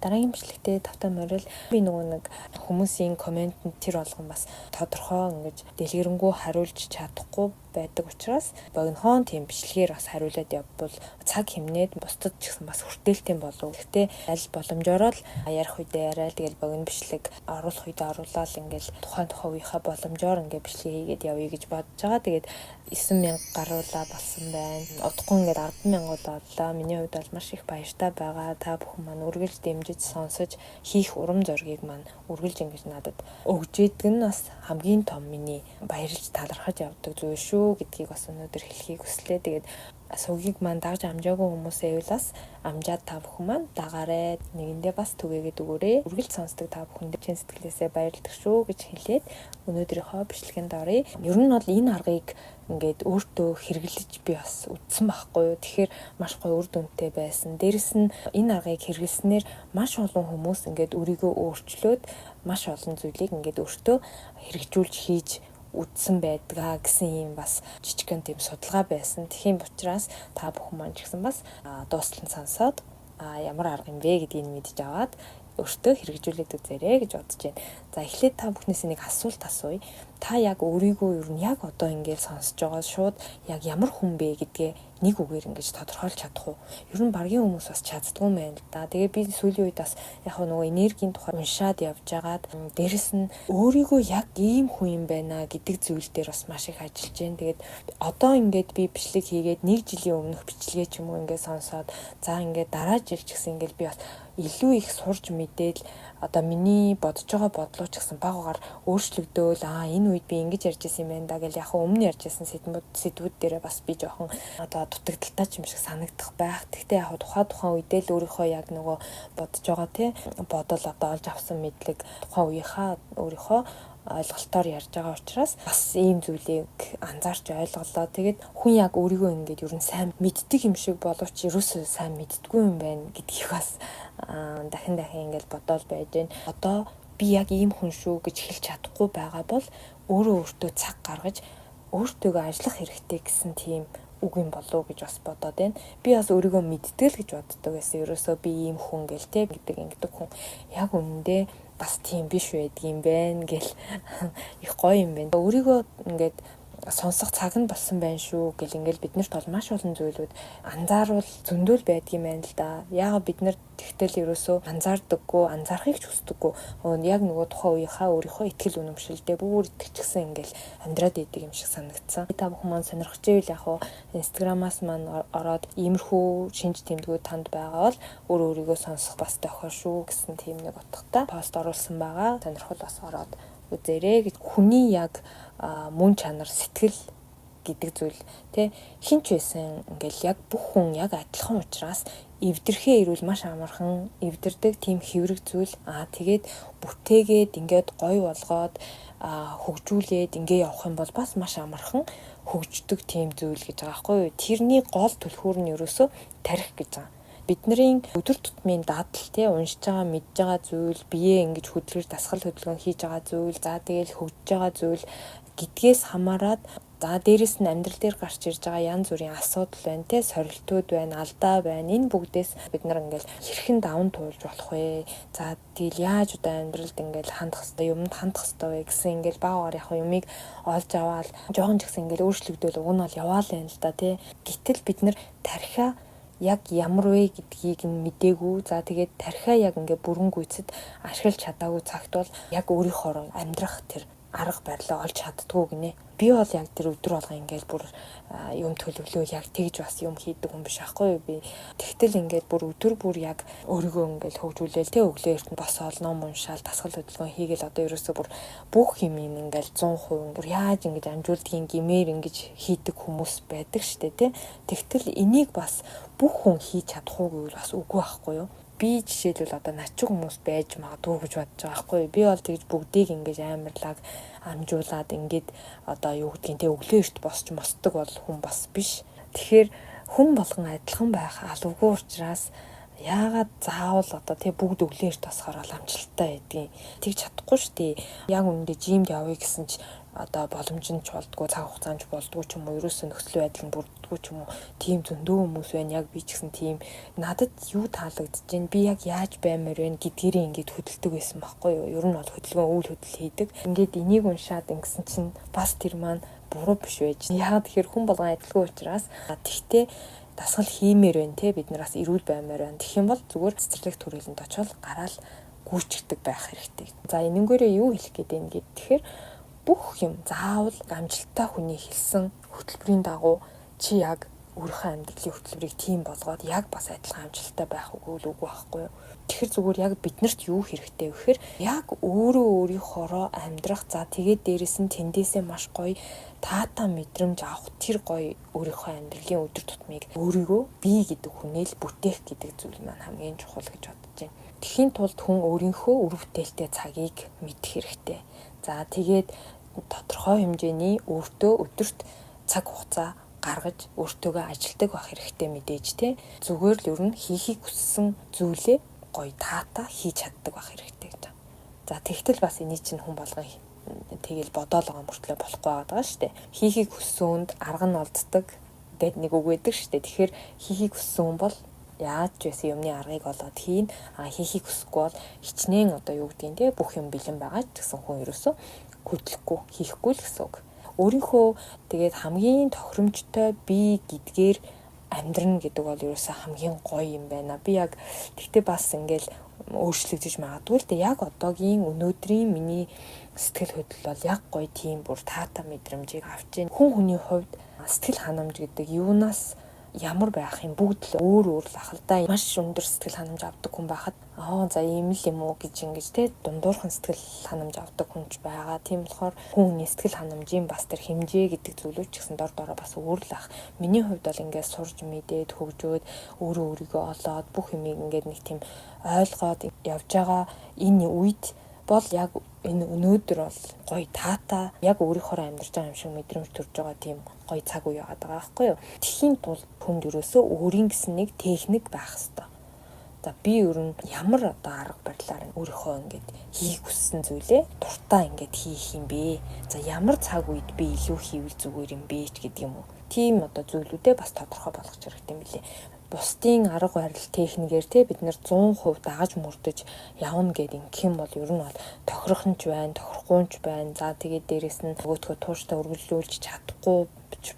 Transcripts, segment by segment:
Дараагийн бичлэгтээ тавтай морил. Би нөгөө нэг хүмүүсийн comment-энд тэр болгон бас тодорхой ингэж дэлгэрэнгүй хариулж чадахгүй байдаг учраас богинохон тийм бичлэгээр бас хариулаад явбал цаг хэмнээд бусдад ч гэсэн бас хүртээлтэй болов. Гэхдээ аль боломжоор л ярих үедээ яриад, тэгэл богино бичлэг оруулах үедээ оруулаад, ингээл тухайн тухайн үеийнхээ боломжоор ингээ бичлэг хийгээд явъя гэж бодож байгаа. Тэгээд 9000 гаруулаа болсон байна. Удахгүй ингээд 10,000 боллоо. Миний хувьд бол маш их баяртай байгаа. Та бүхэн маань үргэлж дэмжиж, сонсож, хийх урам зоригийг маань үргэлжлж ингэж надад өгж идэг нь бас хамгийн том миний баярлж талархаж явдаг зүйл шүү гэдгийг бас өнөөдөр хэлэхийг хүслээ. Тэгээд сувгийг маань дагж амжаагүй хүмүүсээ бас амжаад та бүхэн маань дагаарай. Нэгэндээ бас түгээгээд өгөөрэй. Үргэлж сонсдог та бүхэнд чин сэтгэлээсээ баярлдаг шүү гэж хэлээд өнөөдрийнхөө бичлэгэнд оръё. Ер нь бол энэ аргыг ингээд өөртөө хэрэглэж би бас үзсэн байхгүй юу. Тэгэхээр маш гоё үр дүнтэй байсан. Дээрэс нь энэ аргыг хэрэглэснээр маш олон хүмүүс ингээд өөрийгөө өөрчлөөд, маш олон зүйлийг ингээд өөртөө хэрэгжүүлж хийж үзсэн байдгаа гэсэн ийм бас жижигхэн тийм судалгаа байсан. Тэгхийн учраас та бүхэн маань ч гэсэн бас дуустал нь сонсоод ямар арга юм бэ гэдгийг мэдж аваад өөртөө хэрэгжүүлээд үзээрэй гэж бодож байна. За, эхлээд та бүхнээс нэг асуулт асууя. Та яг өөрийгөө ер нь яг одоо ингээд сонсож байгаа шууд яг ямар хүн бэ гэдгээ нэг үгээр ингэж тодорхойлж чадах уу? Ер нь багийн хүмүүс бас чаддгүй юм байна л да. Тэгээ би сүүлийн үед бас яг нөгөө энергийн тухай уншаад явж байгаад, дээрэс нь өөрийгөө яг ийм хүн юм байна гэдэг зүйл дээр бас маш их ажиллаж байна. Тэгээд одоо ингээд би бичлэг хийгээд нэг жилийн өмнөх бичлэгээ ч юм уу ингээд сонсоод, за, ингээд дараа жил ч гэсэн ингээд би бас илүү их сурч мэдээл, одоо миний бодож байгаа бодлоо ч гэсэн баг багаар өөрчлөгдөөл, аа, энэ үед би ингэж ярьж исэн юм байна да гэл, яг өмнө ярьж исэн сэдвүүд дээрээ бас би жоохон одоо дутагдалтай ч юм шиг санагдах байх. Гэхдээ яг тухайн тухайн үедээ л өөрийнхөө яг нөгөө бодож байгаа тий бодол, одоо олж авсан мэдлэг, тухайн үеийнхаа өөрийнхөө ойлголтоор ярьж байгаа учраас бас ийм зүйлийг анзаарч ойлголоо. Тэгээд хүн яг өөрийгөө ингээд ер нь сайн мэддэг юм шиг боловч ерөөсөө сайн мэддэггүй юм байна гэдгийг бас дахин дахин ингээд бодоол байж байна. Одоо би яг ийм хүн шүү гэж хэлж чадахгүй байгаа бол өөрөө өөртөө цаг гаргаж өөртөөгөө ажиллах хэрэгтэй гэсэн тийм үг юм болов уу гэж бас бодоод байна. Би бас өөрийгөө мэддэг л гэж боддог байсан. Ерөөсөө би ийм хүн гэл те гэдэг ингэдэг хүн. Яг үнэндээ бас тийм биш байдгийм байна гэл их гоё юм байна. Өөрийгөө ингээд сонсох цаг нь болсон байна шүү гэл ингээл бид нарт бол маш олон зүйлүүд анзааруул зөндөөл байдгийм байна л да. Яагаад бид нар тэгтэл ерөөсөө анзаардаггүй, анзаарахыг ч хүсдэггүй. Яг нөгөө тухайн үеийнхаа өөрийнхөө итгэл үнэмшилдээ бүр итгэчихсэн ингээл амьдраад идэг юм шиг санагдсан. Та бүхэн маань сонирхож ивэл яг хуу Instagram-аас маань ороод иймэрхүү шинж тэмдгүүд танд байгаа бол өөр өөрийгөө сонсох бас дохио шүү гэсэн тийм нэг утгатай пост оруулсан байгаа. Сонирхол бас ороод үзээрэй гэж. Хүний яг мөн чанар, сэтгэл гэдэг зүйл тэ хэн ч байсан ингээл яг бүх хүн яг адилхан учраас эвдэрхээ ирвэл маш амархан эвдэрдэг тийм хэврэг зүйл. Аа, тэгээд бүтээгээд ингээд гоё болгоод хөгжүүлээд ингээ явах юм бол бас маш амархан хөгждөг тийм зүйл гэж байгаа байхгүй юу. Тэрний гол түлхүүр нь ерөөсөө тархи гэж байгаа. Бидний өдөр тутмын дадал те, уншиж байгаа, мэдж байгаа зүйл, биеэ ингэж хөдөлгөж, дасгал хөдөлгөөн хийж байгаа зүйл, за, тэгэл хөгжиж байгаа зүйл гэдгээс хамаарат, за, дээрэс нь амьдрал дээр гарч ирж байгаа янз бүрийн асуудал байна те, сорилтууд байна, алдаа байна. Энэ бүгдээс бид нар ингээл хэрхэн даван туулж болох вэ? За, тэгэл яаж одоо амьдралд ингээл хандах хэвээр, юмд хандах хэвээр вэ гэсэн ингээл баг багаар яг юмыг олж аваад жоохон ч гэсэн ингээл өөрчлөгдөөл уг нь бол яваал байна л да те. Гэтэл бид нар тархиа яг ямар вэ гэдгийг нь мдээгүй. За, тэгээд тархиа яг ингээ бүрэн гүйцэд ашиглаж чадаагүй цагт бол яг өөрийнхөө амьдрах тэр арга барилаа олж чаддгүй гинэ. Би бол яг тэр өдөр болго ингээл бүр юм төлөвлөөл яг тэгж бас юм хийдэг хүн биш аахгүй юу би. Тэгтэл ингээд бүр өдөр бүр яг өөрийгөө ингээл хөгжүүлээл те, өглөө эрт босоол, ном уншаал, дасгал хөдөлгөөн хийгээл, одоо ерөөсөө бүр бүх юм ингээл 100% бүр яаж ингэж амжуулдгийг гимээр ингэж хийдэг хүмүүс байдаг штэ те. Тэгтэл энийг бас бүх хүн хийж чадах уу гэвэл бас үгүй байхгүй юу. Би жишээлбэл одоо начиг хүмүүс байж магадгүй гэж бодож байгаа байхгүй юу. Би бол тэгж бүгдийг ингэж амарлаг амжуулаад ингээд одоо юу гэдгийг те, өглөө эрт босч мосдог бол хүн бас биш. Тэгэхээр хүн болгон адилхан байх албагүй учраас Яагаад заавал одоо тий бүгд өглөө эрт босохоор бол амжилттай байдгийг. Тэгж чадахгүй шүү дээ. Яг үнэндээ жимд явъя гэсэн ч одоо боломж нь ч болдгоо, цаг хугацаанд ч болдгоо ч юм уу, ерөөсөө нөхцөл байдал нь бүрддэггүй ч юм уу. Тийм зөндөө хүмүүс байна. Яг би ч гэсэн тийм надад юу таалагдж байна, би яг яаж баймаар байна гэдгээрээ ингээд хөдөлдөг байсан байхгүй юу. Ер нь бол хөдөлгөөн үйл хөдлөл хийдэг. Ингээд энийг уншаад ингэсэн чинь бас тэр маань буруу биш байж. Яагаад тэгэхээр хүн болгон адилгүй учраас тэгтээ дасгал хиймээр байна те, бид нараас эрүүл баймаар байна. Тэгэх юм бол зүгээр цэцэрлэг төрөлөнд очиод гараал гүйчигдэг байх хэрэгтэй. За, энэнгээрээ юу хэлэх гээд байна гэхээр тэгэхээр бүх юм заавал амжилттай хүний хэлсэн хөтөлбөрийн дагуу чи яг өөрийнхөө амьдралын хөтөлбөрийг тийм болгоод яг бас адилхан амжилттай байх үгүй л үгүй байхгүй юу. Тэгэхээр зүгээр яг биднэрт юу хэрэгтэй вэ гэхээр яг өөрөө өөрийнхоороо амьдрах, за тэгээд дээрэс нь тэндээсээ маш гоё таатай мэдрэмж авах тэр гоё өөрийнхөө амьдралын өдөр тутмыг өөрийгөө би гэдэг хүнээ л бүтээх гэдэг зүйл маань хамгийн чухал гэж бодож байна. Тэхийн тулд хүн өөрийнхөө үр бүтээлтэй цагийг мэдэх хэрэгтэй. За, тэгээд тодорхой хэмжээний өөртөө өдөрт цаг хугацаа гаргаж өөртөөгөө ажилтдаг байх хэрэгтэй мэдээж те. Зүгээр л ер нь хийхийг хүссэн зүйлээ гоё таатай хийж чаддаг байх хэрэгтэй гэж байна. За, тэгтэл бас эний чинь хүн болгон тэгэл бодоол байгаа мөртлөө болохгүй байгаа шүү дээ. Хийхийг хүссэн хүнд арга нь олддог гэд нэг үг байдаг шүү дээ. Тэгэхээр хийхийг хүссэн хүн бол яаж ч байсан юмны аргыг олоод хийн. А хийхийг хүсэхгүй бол хичнээн одоо юу гэдгийг те бүх юм бэлэн байгаа ч гэсэн хүн ерөөсөө хөдлөхгүй, хийхгүй л гэсэн үг. Өөрийнхөө тэгээд хамгийн тохиромжтой би гэдгээр амьдрна гэдэг бол ерөөсөө хамгийн гоё юм байна. Би яг тэгтээ бас ингээл өөрчлөгдөж магадгүй л дээ. Яг одоогийн өнөөдрийн миний сэтгэл хөдлөл бол яг гоё тийм бүр таатай мэдрэмжийг авч байна. Хүн хүний хувьд сэтгэл ханамж гэдэг юунаас ямар байх юм бүгд л өөр өөр л ах л да. Маш өндөр сэтгэл ханамж авдаг хүн байхад аа за ийм л юм уу гэж ингэж те дундуурхан сэтгэл ханамж авдаг хүн ч байгаа. Тийм болохоор хүн хүний сэтгэл ханамжийн бас тэр хэмжээ гэдэг зүйлүүд ч гэсэн дор дороо бас өөр л ах. Миний хувьд бол ингээд сурж мэдээд хөгжөөд өөрөө өөрийгөө олоод бүх юмыг ингээд нэг тийм ойлгоод явж байгаа энэ үед бол яг энэ өнөөдөр бол гоё таатай яг өөрийнхөө амьдарч байгаа юм шиг мэдрэмж төрж байгаа тийм гоё цаг үе яваад байгаа байхгүй юу. Тэхийн тулд хүнд ерөөсөө өөрийн гэсэн нэг техник байх хэвээр. За, би ер нь ямар одоо арга барилаар өөрийнхөө ингээд хийх хүссэн зүйлээ дуртай ингээд хийх юм бэ? За, ямар цаг үед би илүү хийвэл зүгээр юм бэ ч гэдэг юм уу. Тийм одоо зүйлүүдээ бас тодорхой болгох хэрэгтэй юм билээ. Бусдын арга барил техникээр те бид нэр 100% дагаж мөрдөж явна гэд ингэх юм бол ер нь бол тохирох нь ч байна, тохирохгүй нь ч байна. За, тэгээд дээрэс нь нөгөөдхөө тууштай үргэлжлүүлж чадахгүй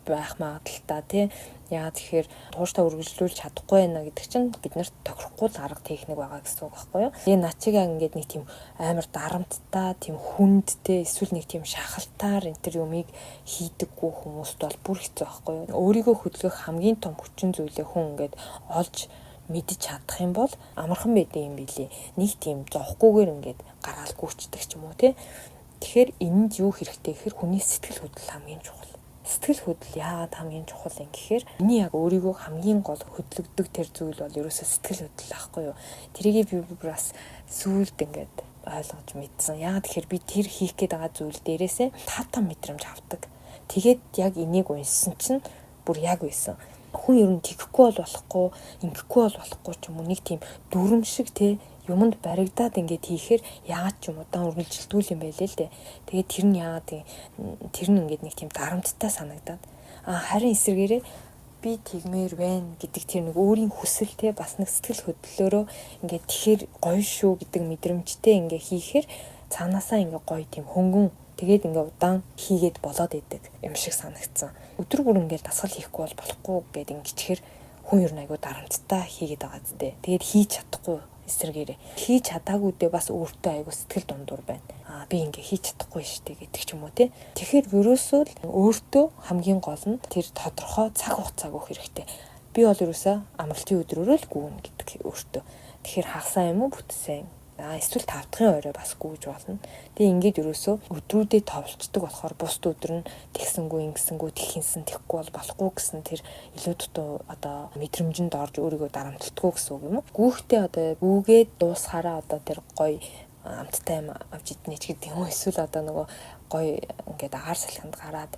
байх магадлалтай тий. Яагаад тэгэхээр тууштай үргэлжлүүлж чадахгүй байна гэдэг чинь бид нарт тохирохгүй л арга техник байгаа гэсэн үг байхгүй юу? Тэгээ над чигээ ингээд нэг тийм амар дарамттай, тийм хүндтэй эсвэл нэг тийм шахалтаар энэ төр юмыг хийдэггүй хүмүүст бол бүр хэцүү байхгүй юу? Өөрийгөө хөдөлгөх хамгийн том хүчин зүйлээ хүн ингээд олж мэдэж чадах юм бол амархан байдсан юм билий. Нэг тийм зовхгүйгээр ингээд гараал гүйчдэг ч юм уу тий. Тэгэхээр энэнд юу хэрэгтэй гэхээр хүний сэтгэл хөдлөл хамгийн чухал. Сэтгэл хөдлөл яагаад хамгийн чухал юм гэхээр миний яг өөрийгөө хамгийн гол хөдлөгдөг тэр зүйл бол ерөөсөө сэтгэл хөдлөл аахгүй юу. Тэрийг би бас сүүлд ингээд ойлгож мэдсэн. Яагаад гэхээр би тэр хийх гээд байгаа зүйл дээрээсээ таатай мэдрэмж авдаг. Тэгээд яг энийг уншсан чинь бүр яг байсан. Хүн ер нь тэгхгүй бол болохгүй, ингэхгүй бол болохгүй ч юм уу нэг тийм дүрм шиг те юмд баригдаад ингээд хийхээр яагаад ч юм удаан үргэлжилдгүй юм байлээ л дээ. Тэгээд тэр нь яагаад тэр нь ингээд нэг тийм дарамттай санагдаад харин эсрэгээрээ би тэгмээр байна гэдэг тэр нэг өөрийн хүсэл те бас нэг сэтгэл хөдлөлөөрөө ингээд тэгэхээр гоё шүү гэдэг мэдрэмжтэй ингээд хийхээр цаанаасаа ингээд гоё тийм хөнгөн тэгээд ингээд удаан хийгээд болоод идэг юм шиг санагдсан. Өдөр бүр ингээд дасгал хийхгүй бол болохгүй гэд ингэчээр хүн ер нь айгүй дарамттай хийгээд байгаа зү. Тэгээд хийж чадахгүй эсрэгээрээ хийж чадаагүйдээ бас өөртөө айгүй сэтгэл дундуур байна. Аа, би ингээ хийж чадахгүй шүү дээ гэдэг ч юм уу те. Тэгэхээр ерөөсөө л өөртөө хамгийн гол нь тэр тодорхой цаг хугацааг өгөх хэрэгтэй. Би бол ерөөсөө амралтын өдрөөрөө л гүйнэ гэдэг өөртөө. Тэгэхээр хагасаа юм уу бүтсэн. Эсвэл 5 дахын орой бас гүйж болно. Тэгээ ингээд ерөөсөө өдрүүдэд товлцдог болохоор бусд өдөр нь тэгсэнгүү ингэсэнгүү тэгхинсэн тэгэхгүй бол болохгүй гэсэн тэр илүү дутуу одоо мэдрэмжинд орж өөрийгөө дарамтлдаггүй гэсэн үг юм уу? Гүүхтээ одоо гүүгээд дуусахаараа одоо тэр гоё амттай юм авч иднэ ч гэдэг юм уу, эсвэл одоо нөгөө гоё ингээд агаар салхинд гараад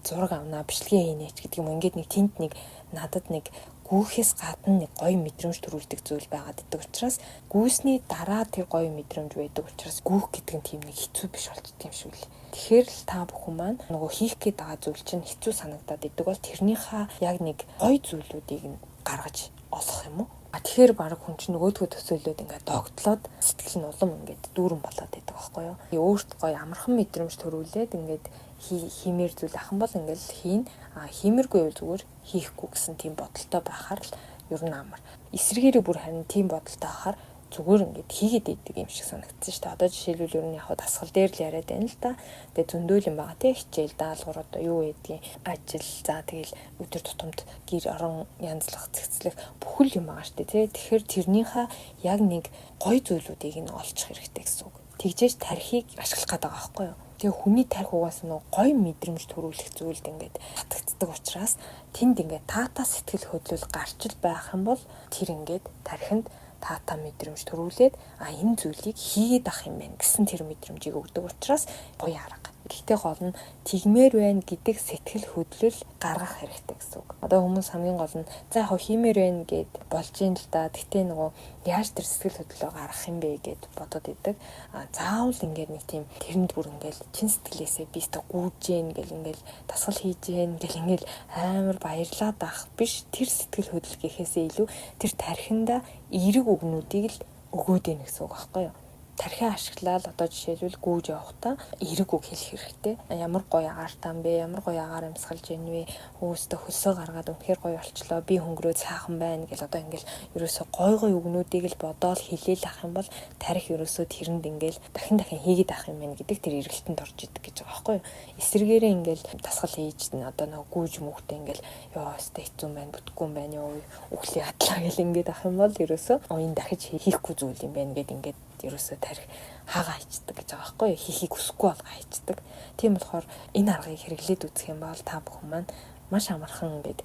зураг авнаа, бичлэгээ хийнэ ч гэдэг юм. Ингээд нэг тэнд нэг надад нэг Гүйхээс гадна нэг гоё мэдрэмж төрүүлдэг зүйл байгаад идэг учраас гүйсний дараа тэр гоё мэдрэмж байдаг учраас гүйх гэдэг нь тийм нэг хэцүү биш болчтой юм шиг л. Тэгэхээр л та бүхэн маань нөгөө хийх гээд байгаа зүйл чинь хэцүү санагдаад идэг бол тэрнийхээ яг нэг гоё зүйлүүдийг нь гаргаж олох юм уу? А тэгэхээр баг хүн чинь нөгөөдгөө төсөөлөөд ингээд догтлоод сэтгэл нь улам ингээд дүүрэн болоод байдаг байхгүй юу? Өөрт гоё амархан мэдрэмж төрүүлээд ингээд хиймээр зүйл ахын бол ингээд хийн. А хиймэргүй байвал зүгээр хийхгүй гэсэн тийм бодолтой байхаар л ер нь амар. Эсрэгээрээ бүр харин тийм бодолтой байхаар зүгээр ингээд хийгээд идэг юм шиг санагдсан шүү дээ. Одоо жишээлбэл ер нь яг дасгал дээр л яриад байна л да. Тэгээ зөндөөл юм байгаа тий хичээл, даалгавар одоо юу гэдгийг ажил, за тэгэл өдөр тутамд гэр орон янзлах, цэгцлэх бүхэл юм байгаа шүү дээ тий. Тэгэхээр тэрнийхээ яг нэг гой зүйлүүдийг нь олчих хэрэгтэй гэсэн үг. Тэгжээж тархийг ашиглах гээд байгаа байхгүй юу? Тэгээ хүний тарих угаасаа нөгөө гоё мэдрэмж төрүүлэх зүйлд ингээд татагддаг учраас тэнд ингээд таатаа сэтгэл хөдлөл гарч ил байх юм бол тэр ингээд тархинд таатаа мэдрэмж төрүүлээд а энэ зүйлийг хийгээд ах юм байна гэсэн тэр мэдрэмжийг өгдөг учраас гоё арга. Гэхдээ гол нь тэгмээр байна гэдэг сэтгэл хөдлөл гаргах хэрэгтэй гэсэн үг. Одоо хүмүүс хамгийн гол нь за яг хиймээр байна гэд болж ийн л да. Гэхдээ нөгөө яаж тэр сэтгэл хөдлөлөө гаргах юм бэ гэд бодод идэг. А заавал ингээд нэг тийм тэрэнд бүр ингээд чин сэтгэлээсээ би өстө гүйж гин гэл ингээд дасгал хийж гин гэл ингээд амар баярлаад ах биш. Тэр сэтгэл хөдлөл гэхээсээ илүү тэр тархинда эерэг үгнүүдийг л өгөөд ийн гэсэн үг байхгүй юу? Тархиа ашиглаад одоо жишээлбэл гүйж явахдаа эерэг үг хэлэх хэрэгтэй. Ямар гоё агаартай юм бэ? Ямар гоё агаар амьсгалж ийн вэ? Өөстөө хөлсөө гаргаад үнэхээр гоё болчлоо. Би хөнгөрөө цаахан байна гэл одоо ингээл ерөөсөө гой гой үгнүүдийг л бодоол хэлээл ах юм бол тарих ерөөсөө тэрэнд ингээл дахин дахин хийгээд ах юм байна гэдэг тэр эргэлтэнд орж идэг гэж байгаа байхгүй юу? Эсвэргээрээ ингээл дасгал хийж одоо нөгөө гүйж мөхтэй ингээл ёо өстэй хэцүү байна, бүтэхгүй юм байна ёо үхлээ хатлаа гэл ингээд ах юм бол ерөөсөө энэ дахиж хийхгүй зүйл юм байна гэд ингээд ерөөсөө тарих хагаа хийчдэг гэж байгаа байхгүй юу? Хийхийг хүсэхгүй болго хийчдэг. Тийм болохоор энэ аргыг хэрэглээд үзэх юм бол та бүхэн маань маш амархан ингээд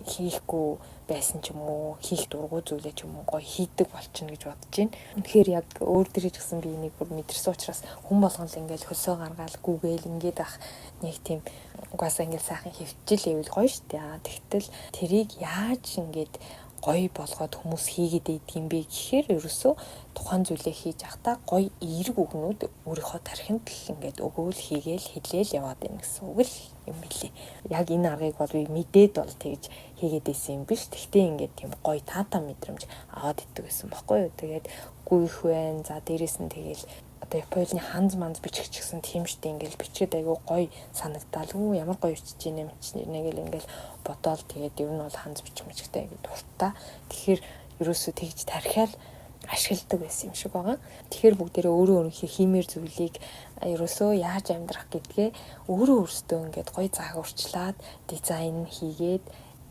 хийхгүй байсан ч юм уу, хийх дургүй зүйлээ ч юм уу гоё хийдэг болчихно гэж бодож байна. Үнэхээр яг өөр дээрээ ч гэсэн би энийг бүр мэдэрсэн учраас хүн болгон л ингээд хөлсөө гаргаал гүгээл ингээд ах нэг тийм угаасаа ингээд сайхан хөвчил ивэл гоё штэ. Тэгтэл тэрийг яаж ингээд гоё болгоод хүмүүс хийгээд идэх юм бэ гэхээр ерөөсөө тухайн зүйлээ хийж явахдаа гоё эерэг үгнүүд өөрийнхөө тархинд л ингээд өгөөл хийгээл хэлээл яваад байна гэсэн үг л юм билээ. Яг энэ аргыг бол би мэдээд бол тэгж хийгээд исэн юм биш. Тэгтээ ингээд тийм гоё таатаа мэдрэмж аваад идэг гэсэн баггүй юу. Тэгээд гүйх байна. За дээрэс нь тэгэл одоо Японы ханз манз бичих ч гэсэн тийм штэ ингээл бичгээд айгүй гоё санагдаал үү ямар гоё бичиж ийнэ мичнэ гэл ингээл бодоол тэгээд ер нь бол ханз бичих мичгтэй айгүй дуртай. Тэгэхээр ерөөсөө тэгж тархиал ашигладаг байсан юм шиг байгаа. Тэгэхээр бүгдээрээ өөрөө өөрийнхөө хиймээр зүйлийг ерөөсөө яаж амьдрах гэдгээ өөрөө өөрсдөө ингээд гоё загварчлаад дизайн хийгээд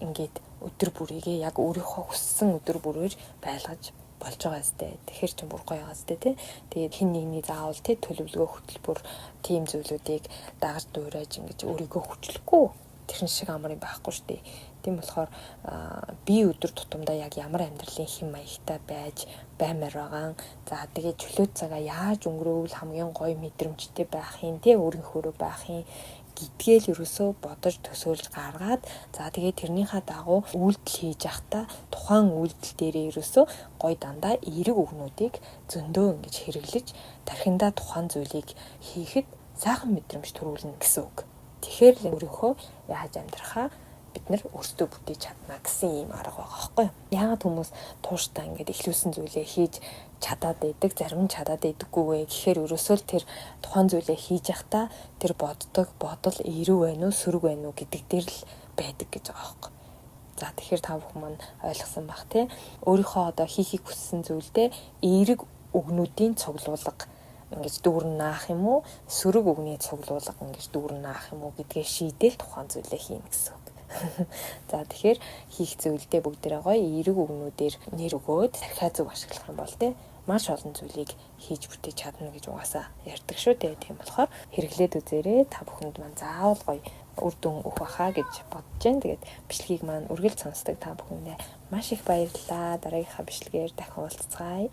ингээд өдөр бүрийгээ яг өөрийнхөө хүссэн өдөр бүрээр байлгаж болж байгаа зү. Тэгэхээр ч бүр гоё байгаа зү тий. Тэгээд хин нэгний заавал тий төлөвлөгөө хөтөлбөр тийм зүйлүүдийг дагаж дуурайж ингэж өөрийгөө хүчлэхгүй тэрэн шиг амар юм байхгүй шүү дээ. Тийм болохоор би өдөр тутамдаа яг ямар амьдралын хэм маягтай байж баймаар байгаа. За тэгээд чөлөө цагаа яаж өнгөрөөвөл хамгийн гоё мэдрэмжтэй байх юм те өөрийнхөөрөө байх юм гэдгээл ерөөсөө бодож төсөөлж гаргаад за тэгээд тэрнийхээ дагуу үйлдэл хийж явахдаа тухайн үйлдэл дээрээ ерөөсөө гой дандаа эерэг үгнүүдийг зөндөө ингэж хэрэглэж тархиндаа тухайн зүйлийг хийхэд сайхан мэдрэмж төрүүлнэ гэсэн үг. Тэгэхээр л өөрийнхөө яаж амьдрахаа бид нар өөрсдөө бүтээж чадна гэсэн ийм арга байгаа байхгүй юу? Яагаад хүмүүс тууштай ингээд эхлүүлсэн зүйлээ хийж чадаад байдаг, зарим нь чадаад байдаггүй вэ гэхээр ерөөсөө л тэр тухайн зүйлээ хийж явахдаа тэр боддог бодол эерэг байна уу, сөрөг байна уу гэдэг дээр л байдаг гэж байгаа байхгүй. За тэгэхээр та бүхэн маань ойлгосон бах тий. Өөрийнхөө одоо хийхийг хүссэн зүйлдээ эерэг үгнүүдийн цуглуулга ингэж дүүрэн наах юм уу, сөрөг үгний цуглуулга ингэж дүүрэн наах юм уу гэдгээ шийдээл тухайн зүйлээ хийнэ гэсэн үг. За тэгэхээр хийх зүйлдээ бүгдээрээ гоё эерэг үгнүүдээр нэр өгөөд тархиа зөв ашиглах юм бол тий маш олон зүйлийг хийж бүтээж чадна гэж угаасаа ярьдаг шүү дээ. Тийм болохоор хэрэглээд үзээрэй. Та бүхэнд маань заавал гоё үр дүн өгөх байхаа гэж бодож байна. Тэгээд бичлэгийг маань үргэлж сонсдог та бүхэндээ маш их баярлалаа. Дараагийнхаа бичлэгээр дахин уулзцгаая.